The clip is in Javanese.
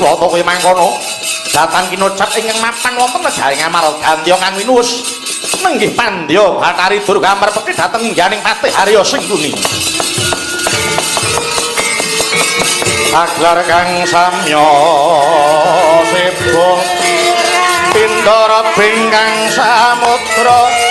Slata kaya mangkono. Datan kinocap ingkang mapan wonten negari Ngamargandya kang winuwus nenggih Pandya Bathari Durga merpeki dhateng ngganing Patih Harya Sengkuni. Aglar kang samya seba pindara bingkang samudra.